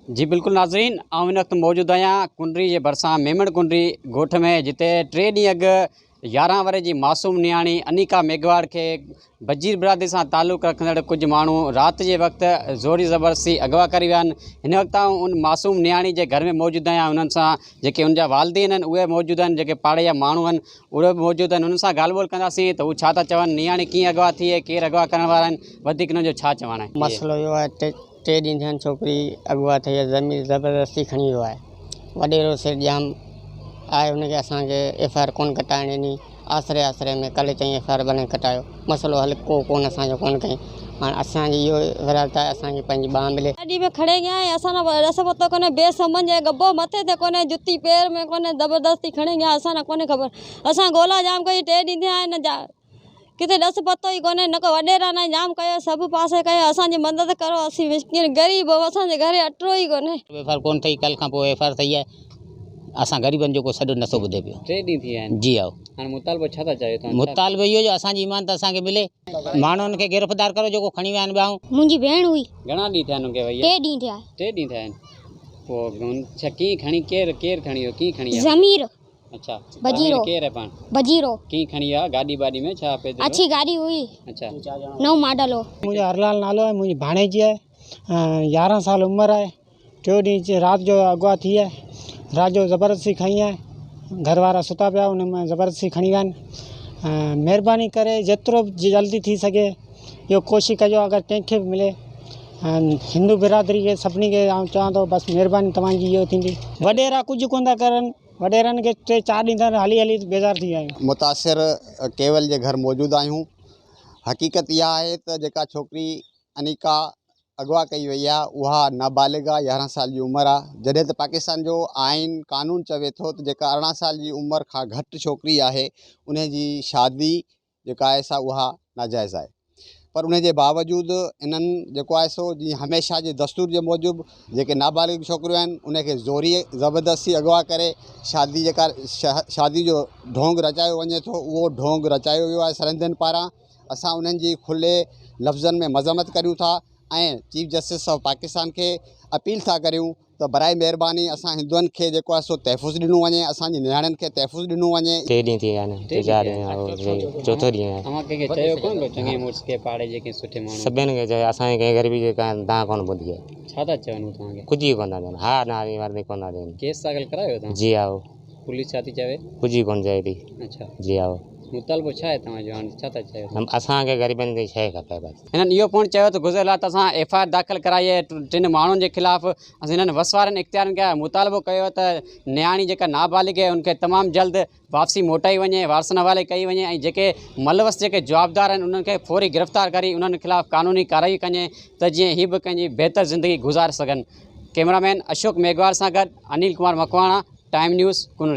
جي بلڪل ناظرين آئون هن وقت موجود آهيان ڪنري جي ڀرسان ميمڻ ڪنري ڳوٺ ۾ جتي ٽي ڏينهن اڳ 11 ورهين جي معصوم نياڻي انيڪا ميگهواڙ کي بجير برادري سان تعلق رکندڙ ڪجهه ماڻهو رات جي وقت زوري زبردستي اغوا ڪري ويا آهن. هن وقت آئون ان معصوم نياڻي جي گهر ۾ موجود آهيان، انهن سان جيڪي ان جا والدين آهن اهي موجود آهن، جيڪي پاڙي جا ماڻهو آهن اهي به موجود آهن، انهن سان ڳالهه ٻولهه ڪنداسين ته هو ڇا ٿا چون، نياڻي ڪيئن اغوا ٿي ۽ ڪير اغوا ڪرڻ وارا آهن، وڌيڪ انهن جو ڇا چوڻ آهي. مسئلو اهو آهي ته ٽي ڏينهن ٿيا آهن ڇوڪري اغوا ٿي آهي، زمين زبردستي کڻي ويو آهي، وڏيرو سر ڄام آهي ان کي اسان کي ايف I R ڪونه ڪٽائڻ ڏني، آسري آسري ۾ ڪلهه چئين ايف I R ڀلي ڪٽايو، مسئلو حل ڪو ڪونه اسان جو ڪونه ڪئين، هاڻ اسان جي اهو ضرورت آهي اسان کي پنهنجي ٻانهن ملي. گاڏي ۾ کڻي ويا ۽ اسان نه ڏس پتو ڪونهي، بي سمجهه ۽ ڳڀو مٿي تي ڪونهي، جتي پير ۾ ڪونهي، زبردستي کڻي ويا، اسان نه ڪونهي خبر، اسان ڳولا جام ڪئي، ٽي ڏينهن ٿيا آهن ڪٿي ڏس پتو ئي ڪونهي، نه ڪو وڏيرا نه جام ڪيو، سڀ پاسي ڪيو، اسان جي مدد ڪرو، اسين مسڪين غريب آهيون، اسان جي گهر اٽو ئي ڪونهي. ايف I R ڪونه ٺهي، ڪلهه کان پوء ايف I R ٺهي آهي، اسان غريبن جو ڪو سڏ نٿو ٻڌي پيو. ٽي ڏينهن ٿي ويا آهن. جي هائو. هاڻي مطالبو ڇا ٿا چاهيو توهان؟ مطالبو اهو جو اسان جي ايمان ته اسان کي ملي. ماڻهن کي گرفتار ڪرو جيڪو کڻي ويا آهن ٻانهون. منهنجي ڀيڻ هئي. گهڻا ڏينهن ٿيا آهن ان کي وئي؟ ٽي ڏينهن ٿيا. ٽي ڏينهن ٿيا آهن. پوء ڇا ڪيئن کڻي ڪير ڪير کڻي ويو ڪيئن کڻي ويا؟ ضمير. اڇا بجيرو ڪير آهي پاڻ؟ بجيرو. ڪيئن کڻي ويا گاڏي باڏي ۾ ڇا پيدل؟ اڇي گاڏي هئي. اڇا. نئون ماڊل هو. منهنجو هرلال نالو آهي، منهنجي ڀاڻيجي آهي، 11 سال عمر آهي، ٽيون ڏينهن رات جو اغوا ٿي آهي، رات جو زبردستي کڻي آيا، گهر وارا ستا پيا ان ۾ زبردستي کڻي ويا آهن، مهرباني ڪري جيترو به جلدي ٿي سگهي اهو ڪوشش ڪجو اگر ڪنهن کي به ملي هندو برادري کي سڀني کي آئون چوان ٿو بس مهرباني توهان جي اهو ٿيندي. وڏيرا ڪجهه ڪونه ٿا ڪرن، وڏيرن کي ٽي چار ڏينهن ٿيا آهن هلي هلي بيزار ٿي ويا آهيون. متاثر ڪيول جي گهر موجود آهيون، حقيقت اها آهي ته جيڪا ڇوڪري انيڪا اغوا ڪئي وئي آهي اها نابالغ آهي، 11 سال جي عمر آهي، جڏهن ته پاڪستان جو آئين قانون چوي ٿو ته جيڪا 18 سال جي عمر کان گهٽ ڇوڪري آهي ان جي شادي جيڪا آهي سا اها ناجائز آهي پر ان جي باوجود انهن جيڪو آهي سو جيئن هميشه جي دستور جي موجب جيڪي نابالغ ڇوڪريون آهن ان کي زوري زبردستي اغوا ڪري شادي جيڪا شادي جو ڍونگ رچايو وڃي ٿو اهو ڍونگ رچايو ويو آهي سرندين پاران اسان انهن جي کلي لفظن ۾ مذمت ڪريون ٿا ۽ چيف جسٽس آف پاڪستان کي اپيل ٿا ڪريون ته برائي مهرباني اسان هندوئن کي جيڪو آهي سو تحفظ ڏنو وڃي، اسان جي نياڻين کي تحفظ ڏنو وڃي. ٽي ڏينهن ٿي ويا آهن، ٽي چار ڏينهن اهو چوٿون ڏينهن آهي. اوهان ڪنهن کي چيو ڪونه ڪو چڱي مڙس کي پاڙي جي ڪنهن سٺي ماڻهو کي؟ سڀني کي چيو اسان جي ڪنهن غريبي جي ڪا دانهن ڪونه ٻڌي آهي. ڇا ٿا چون هو توهان کي؟ ڪجهه ئي ڪونه ٿا چون، ها نه جي وردي ڪونه ٿا چون. ڪيس داخل ڪرايو توهان؟ جي هائو. پوليس ڇا ٿي چوي؟ ڪجهه ئي ڪونه چئي ٿي. اڇا. جي هائو. مطالبو ڇا آهي توهان جو هاڻي ڇا ٿا چاهيو توهان؟ اسان کي غريبن کي شيء کپي بس. هنن اهو پڻ چيو ته گذريل رات اسان ايف I R داخل ڪرائي آهي ٽن ماڻهن جي خلاف، اسان هنن وس وارن اختيارين کي مطالبو ڪيو ته نياڻي جيڪا نابالغ آهي ان کي تمام جلد واپسي موٽائي وڃي، وارثن حوالي ڪئي وڃي ۽ جيڪي ملوث جيڪي جوابدار آهن انهن کي فوري گرفتار ڪري انهن خلاف قانوني ڪارروائي ڪجي ته جيئن هي به پنهنجي بهتر زندگي گذاري سگهن. ڪئميرا مين اشوڪ ميگهواڙ سان گڏ انيل ڪمار مڪواڻا، ٽائيم نيوز، ڪنري.